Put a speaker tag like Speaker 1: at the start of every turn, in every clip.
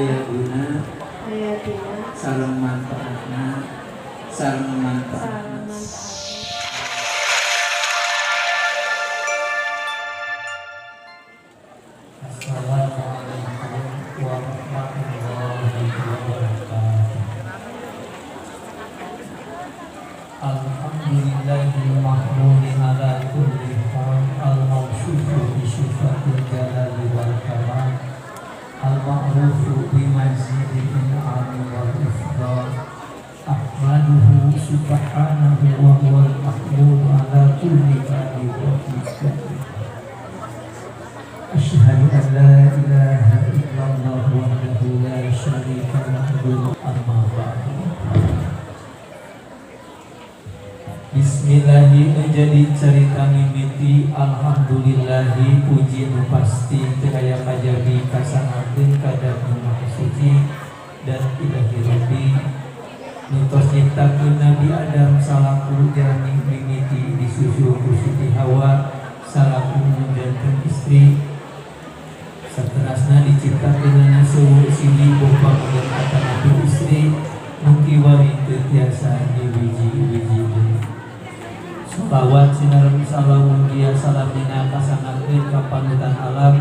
Speaker 1: Aya guna.
Speaker 2: Aya guna.
Speaker 1: Sareng manfaatna, sareng manfaatna.
Speaker 2: Sareng manfaatna.
Speaker 1: Assalamualaikum warahmatullahi wabarakatuh. Alhamdulillahil mahmudi ala kulli hal, al-mawsufu bi sifatil jalali wal kamal, al-ma'rufu bi mazidil in'ami wal ifdal. Ahmaduhu subhanahu wa huwal mahmud ala kulli balighatin. Asyhadu an la ilaha illallah wahdahu la syarika lahu, amma ba'du. Bismillahi menjadi cerita mimiti, alhamdulillahi puji nu pasti teu aya kajabi kasangakeun ka Dzat Nu Maha Suci dan Ilahi Rabbi nu tos nyiptakeun Nabi Adam salaku jalmi mimiti disusul ku Siti Hawa salaku janten istri. Saterasna diciptakeunana sewu sili boh pameget atanapi istri nu kiwari teu tiasa diwiji-wiji deui. Salawat sinareng salam mugia salamina kasangakeun ka panutan alam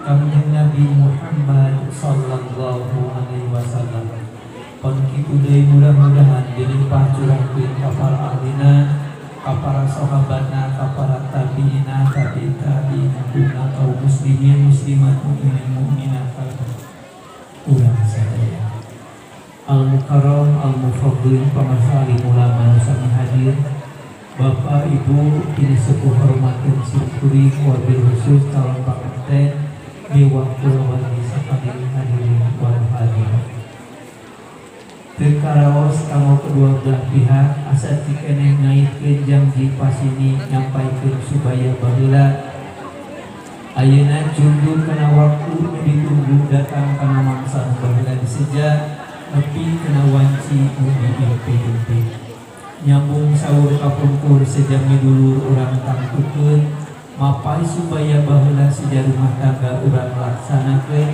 Speaker 1: Kangjeng Nabi Muhammad sallallahu alaihi wasallam. Kon kitu deui, mudah-mudahan dilimpah curahkeun ka para ahlina, ka para sahabatna, ka para tabiina, tabi tabiina, guna kaum muslimin muslimat, mukminin mukminat, urang sadaya. Al mukarram al mufaddil, pangarsa alim ulama nu sami hadir, Bapak Ibu pinisepuh hormatin simkuring, wabil khusus calon panganten miwah kulawargi sakalian, hadirin wal hadirat. Teu karaos kanggo kedua belah pihak, asa cikeneh ngaitkeun janji pasini nyampaikeun subaya baheula. Ayeuna junduk kana waktu nu ditunggu, datang kana mangsa nu baheula diseja, nepi kana wanci nu diimpi-impi. Nyambung saur kapungkur, seja midulur urang tangtukeun mapai supaya baheula seja rumah tangga urang laksanakeun,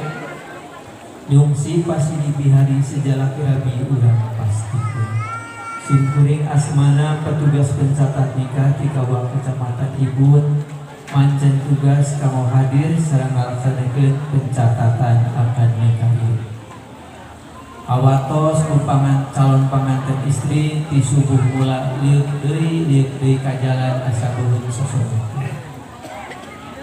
Speaker 1: nyungsi pasti dibihari seja laki rabi urang pastikeun. Simkuring asmana petugas pencatat nikah di Kawah Kecamatan Ibun, mancen tugas kanggo hadir sareng ngalaksanakeun pencatatan akad nikah ieu. Awatos ku pangan calon panganten istri ti subuh mula lieuk deui lieuk deui ka jalan asa beuheung sosok.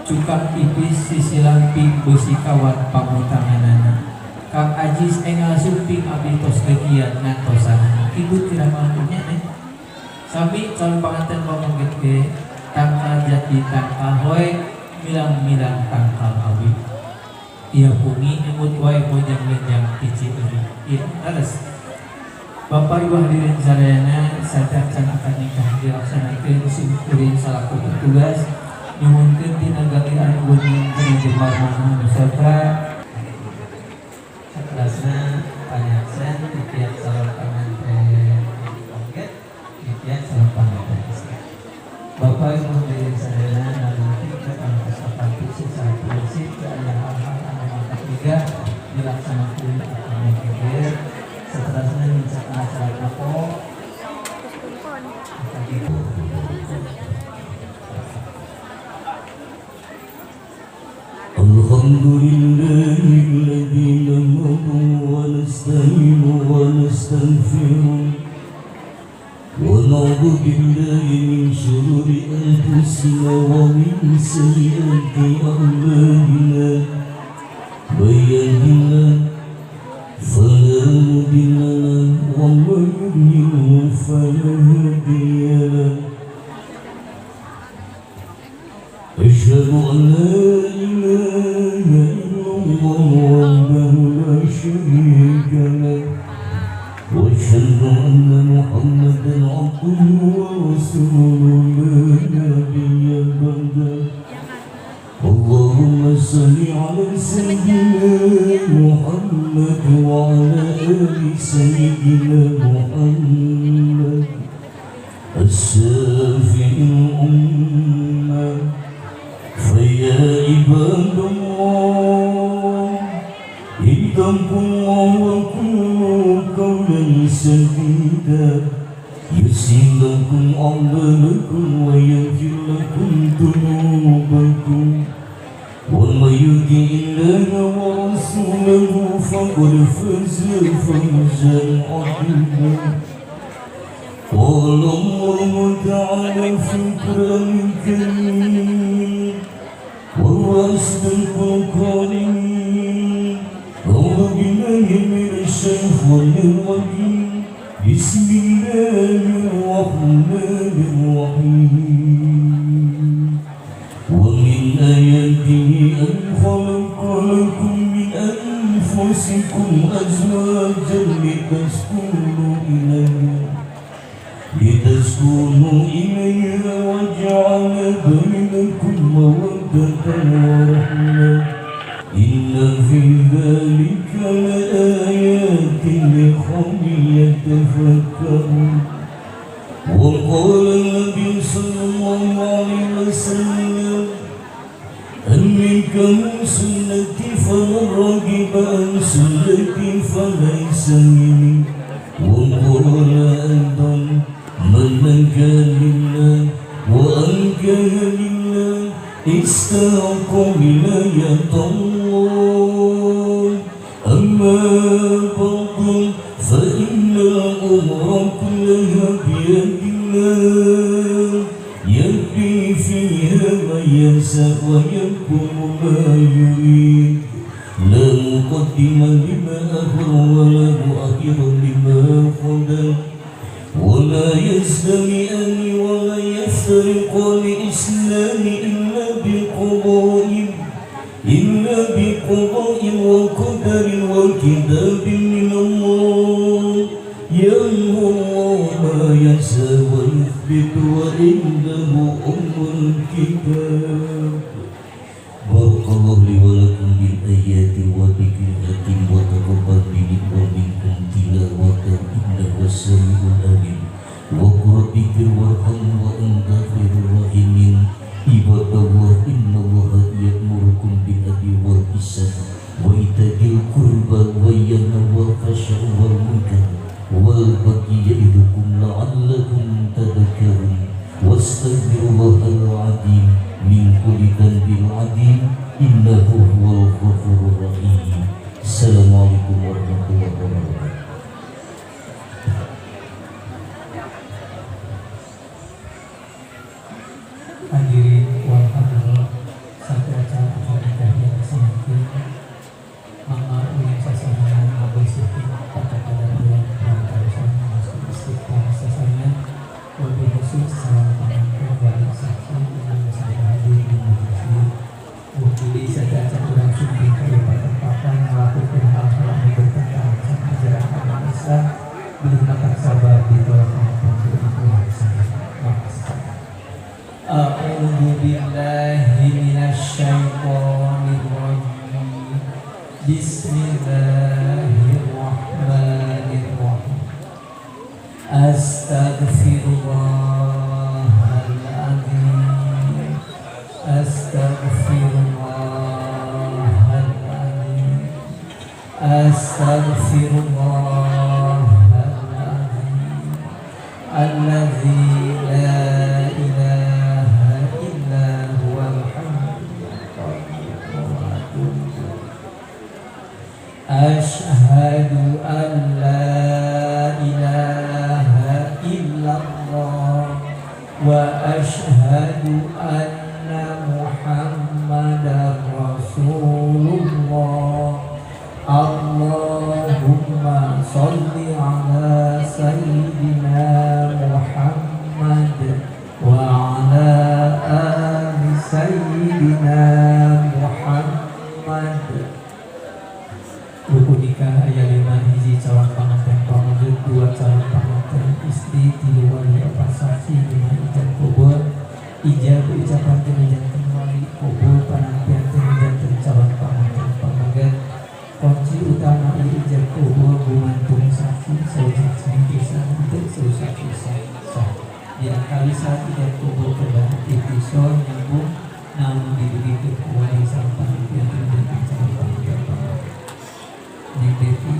Speaker 1: Cukak tipis sisi lamping beusi kawat pamutanganana. Kang Ajis enggal sumping, abdi tos gegiat ngantosan. Kitu tiramalannya nih. Sami calon panganten pameget ge tangkal jati tangkal hoe, milang-milang tangkal awi. Iya pungi emut wae mojang lenjang ti Cieuri. Iya, terus. Bapak Ibu hadirin sadayana, saacan akad nikah dilaksanakeun, simkuring salaku petugas nyuhunkeun tina galian wening tina jembar mana nu. Saterasna panyaksen ti pihak calon panganten pameget, ti pihak calon panganten istri. Bapak Ibu hadirin sadayana, nalungtik ka kantos apanti secara prinsip ke aya hal-hal anu mangkat nikah dilaksanakeun akad nikah ieu. Saterasna misalkan acara nako akad itu.
Speaker 3: الحمد لله الذي نحمده ونستعينه ونستغفره، ونعوذ بالله من شرور أنفسنا ومن سيئات أعمالنا. من يهده الله فلا مضل له ومن يضلل فلا هادي له. أشهد أن لا إله إلا الله وحده لا شريك له، وأشهد أن محمدا عبده ورسوله لا نبي بعده. اللهم صل على سيدنا محمد وعلى آل سيدنا محمد الشافع الأمة. فيا عباد الله، اتقوا أعمالكم ويغفر لكم ذنوبكم ومن يطع الله ورسوله فقد فاز فوزا عظيما. قال الله تعالى في القرآن الكريم وهو أصدق القائلين: أعوذ بالله من الشيطان الرجيم، بسم الله الرحمن الرحيم. ومن آياته أن خلق لكم من أنفسكم أزواجا لتسكنوا إليها وجعل بينكم مودة ورحمة إن في ذلك لآيات لقوم يتفكرون. وقال النبي صلى الله عليه وسلم: أنكم سنتي فمن رغب عن سنتي فليس مني. وقال أيضا: من نجا لله وأنجى لله استحق ولاية الله. أما بعد فإن الأمور كلها بيد الله يهدي فيها من يشاء ويحكم ما يريد، لا مقدم لما أخر ولا مؤخر لما قدر، ولا يجتمعان ولا يفترقان إسلام إلا بقضاء وقدر وكتاب من الله، يمحو الله ما يشاء ويثبت وعنده أم الكتاب. بارك الله لي ولكم بالآيات والذكر الحكيم وتقبل مني ومنكم تلاوته إنه هو السميع العليم. وقل رب اغفر وارحم وأنت خير الراحمين. عباد الله، إن الله يأمركم بالعدل والإحسان وإيتاء ذي القربى وينهى عن الفحشاء والمنكر والبغي يعظكم لعلكم تذكرون. واستغفروا الله العظيم من كل ذنب عظيم إنه هو الغفور الرحيم. السلام عليكم ورحمة الله وبركاته.
Speaker 1: Hadirin wal hadirat, satu acara akad nikah yang semakin mangga uing sasarengan ngabersihkeun tata cara bulan pranatarusan masuk istiqlal sasarengan, wabil khusus calon pengantin, wali, saksi, umum sampai hadir di majelis ieu. Bukti saja acan urang sumping ka ieu patempatan ngalakukeun hal-hal anu bertentangan sareng ajaran agama Islam, bilih matak sabab ditolak pangapunten urang sadaya. Maka أعوذ بالله من الشيطان الرجيم، بسم الله الرحمن الرحيم. أستغفر الله العظيم، أستغفر الله العظيم، أستغفر الله العظيم الذي لا إله إلا هو الحي القيوم وأتوب. أشهد أن لا إله إلا الله وأشهد أن محمدا رسول الله. اللهم صل على سيدنا محمد وعلى آل سيدنا محمد. Rukun nikah aya lima: hiji, calon panganten pameget; dua, calon panganten istri; tilu, wali; opat, saksi; lima, ijab kabul. Ijab ucapan teu janten wali, kabul panampian teu janten calon panganten pameget. Kunci utama ieu ijab kabul gumantung saksi, saur saksi henteu sah, henteu saur saksi sah sah. Di antara saat ijab kabul kedah ittisal, nyambung, namun didugikeun ku wali sareng panampian teu janten calon panganten pameget. Neng Devi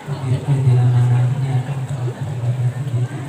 Speaker 1: hadirkeun dina mana nyiakan calon pameget di.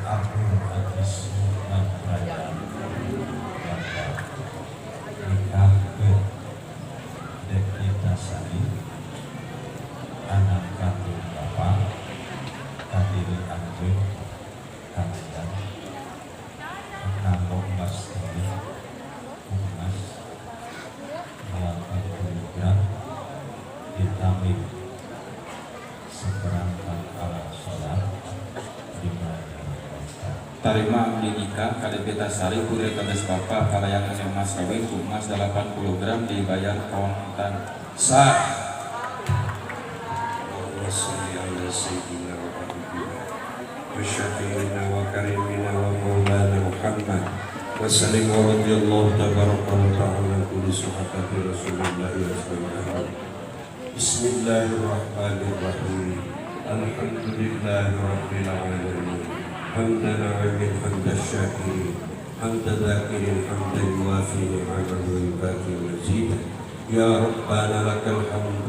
Speaker 4: Abdul Aziz Muhammad Raya nikahkeun Devita Sari, anak kandung bapak ka diri anjeun kalian nganggo mas kawin emas 80 gram ditambah seperangkat alat sholat dibayar kontan.
Speaker 5: Tarima abdi nikah ka Devita Sari, putri kades bapak, kalayan mas kawin ku emas 80 gram dibayar kontan. Sah.
Speaker 6: اللهم صل على سيدنا وحبيبنا وشفيعنا وكريمنا ومولانا محمد وسلم. ورضي الله تبارك وتعالى عن كل صحابة رسول الله أجمعين. بسم الله الرحمن الرحيم. الحمد لله رب العالمين، حمدا نعم، حمد الشاكرين، حمد ذاكرين، حمدا يوافي نعمه ويكافئ مزيدا. يا ربنا لك الحمد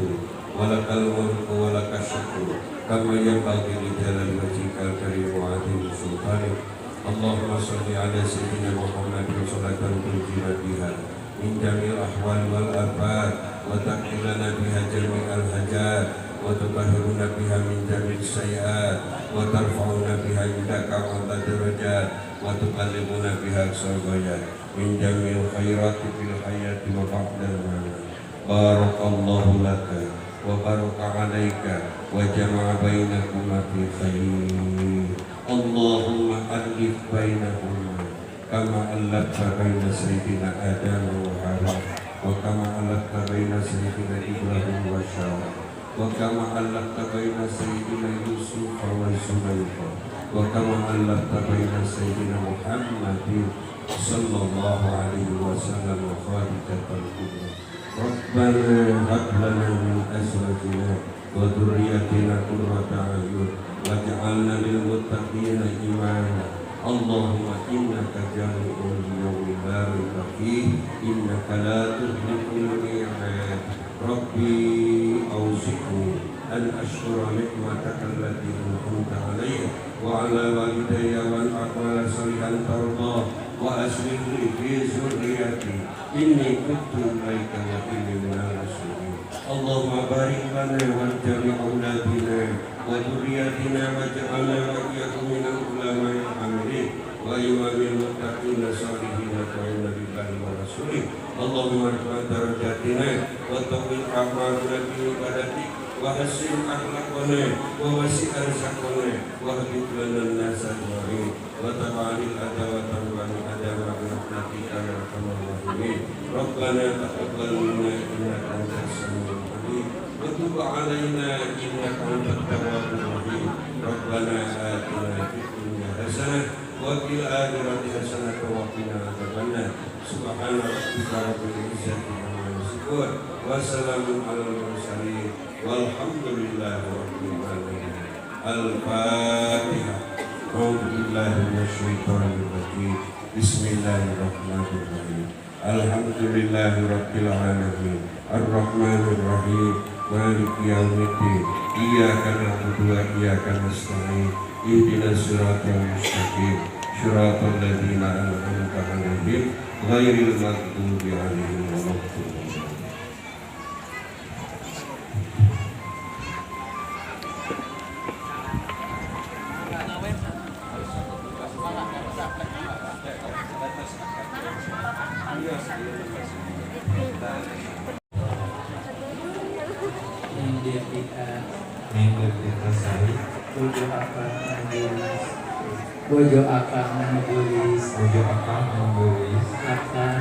Speaker 6: ولك الملك ولك الشكر كما ينبغي لجلال وجهك الكريم وعظيم سلطانك. اللهم صل على سيدنا محمد صلاة تنجينا بها من جميع الأحوال والآفات، وتقضي لنا بها جميع الحاجات، وتطهرنا بها من جميع السيئات، وترفعنا بها عندك أعلى الدرجات، وتبلغنا بها أقصى الغايات من جميع الخيرات في الحياة وبعد الممات. بارك الله لك وبارك عليك وجمع بينكما في خير. اللهم ألف بينهما كما ألفت بين سيدنا آدم وحواء، وكما ألفت بين سيدنا إبراهيم وسارة، وكما ألفت بين سيدنا يوسف وزليخا، وكما ألفت بين سيدنا محمد صلى الله عليه وسلم وخديجة الكبرى. ربنا هب لنا من أزواجنا وذرياتنا قرة أعين واجعلنا للمتقين إماما. اللهم إنك جامع ليوم لا ريب فيه، إنك لا تخلف الميعاد. ربي أوزعني أن أشكر نعمتك التي أنعمت علي وعلى والدي وأن أعمل صالحا ترضاه وأصلح لي في ذريتي، إني تبت إليك وإني من المسلمين. اللهم بارك لنا ولجميع أولادنا وذرياتنا واجعلنا وإياهم من العلماء العاملين وإمام المتقين الصالحين الطائعين لله ورسوله. اللهم ارفع درجاتنا وطول أعمارنا في عبادتك وحسن أخلاقنا ووسع رزقنا واهد لنا الناس أجمعين وتبع الأذى وترفع الأذى برحمتك يا أرحم الراحمين. ربنا تقبل منا إنك أنت السميع العليم وتب علينا إنك أنت التواب الرحيم. ربنا آتنا في الدنيا حسنة وفي الآخرة حسنة وقنا عذاب النار. سبحان ربك رب العزة عما يصفون وسلام على المرسلين والحمد لله رب العالمين. الفاتحة. أعوذ بالله من الشيطان الرجيم. بسم الله الرحمن الرحيم. الحمد لله رب العالمين، الرحمن الرحيم، مالك يوم الدين، إياك نعبد وإياك نستعين، اهدنا الصراط المستقيم، صراط الذين أنعمت عليهم، غير المغضوب عليهم ولا الضالين.
Speaker 1: Neng Devita.
Speaker 4: Neng Devita Sari.
Speaker 1: Bojo akang anu geulis, bojo akang anu geulis.
Speaker 4: Bojo akang anu geulis.
Speaker 1: Akan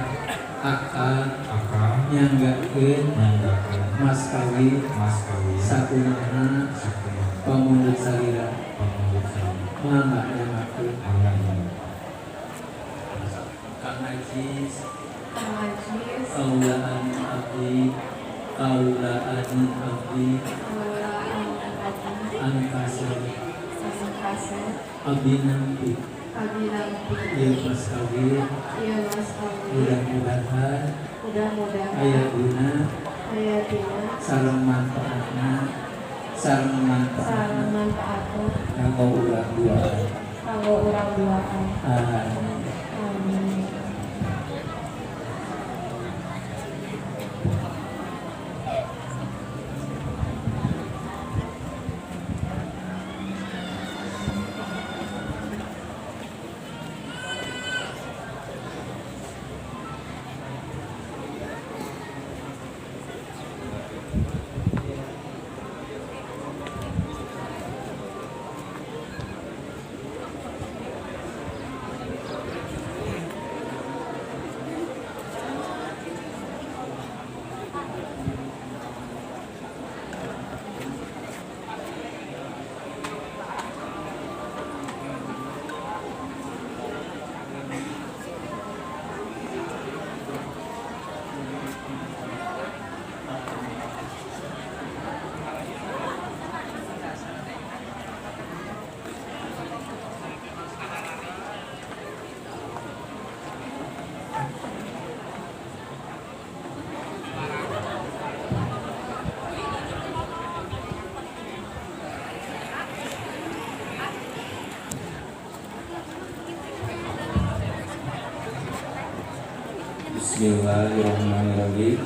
Speaker 1: akang
Speaker 4: akang
Speaker 1: nyanggakeun
Speaker 4: nyanggakeun
Speaker 1: mas kawin
Speaker 4: mas kawin
Speaker 1: sakumaha
Speaker 4: sakumaha
Speaker 1: pamundut salira.
Speaker 4: Pamundut salira.
Speaker 1: Mangga nyanggakeun.
Speaker 4: Mangga nyanggakeun.
Speaker 1: Kang Ajis.
Speaker 2: Kang Ajis.
Speaker 1: Kaulaan abdi, kaulaan abdi.
Speaker 2: Kaulaan abdi.
Speaker 1: Anu kasep.
Speaker 2: Anu kasep.
Speaker 1: Abdi nampi.
Speaker 2: Abdi nampi.
Speaker 1: Ieu mas kawin.
Speaker 2: Ieu mas kawin.
Speaker 1: Mudah-mudahan.
Speaker 2: Mudah-mudahan.
Speaker 1: Aya guna.
Speaker 2: Aya guna.
Speaker 1: Sareng manfaatna, sareng manfaatna.
Speaker 2: Sareng manfaatna.
Speaker 1: Kanggo urang duaan.
Speaker 2: Kanggo urang duaan.
Speaker 1: Amin.
Speaker 2: Amin.
Speaker 5: Bismillahirrahmanirrahim.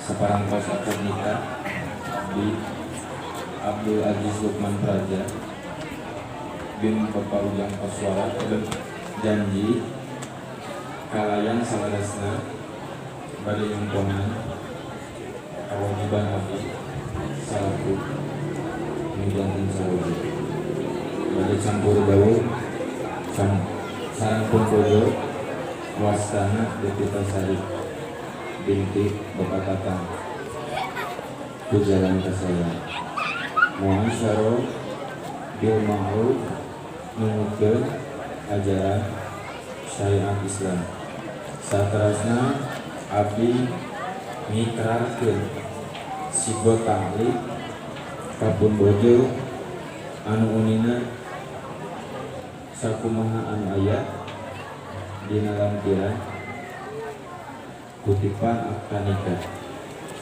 Speaker 5: Saparangkos akad nikah di Abdul Aziz Lukman Praja bin Bapak Ujang Koswara janji kalayan saleresna bade nyumponan kawajiban abdi salaku mijanten sawojo bade campur gaul sareng pun bojo wastana Devita Sari binti Bapak Tatang ku jalan kasaya muasyarah bil ma'ruf nunutkeun ajaran syariat Islam. Saterasna abdi ngikrarkeun sigo ta'liq ka pun bojo anu unina sakumaha anu aya dina lampiran kutipan akta nikah.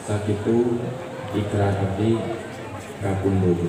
Speaker 5: Sakitu ikrar abdi ka pun bojo.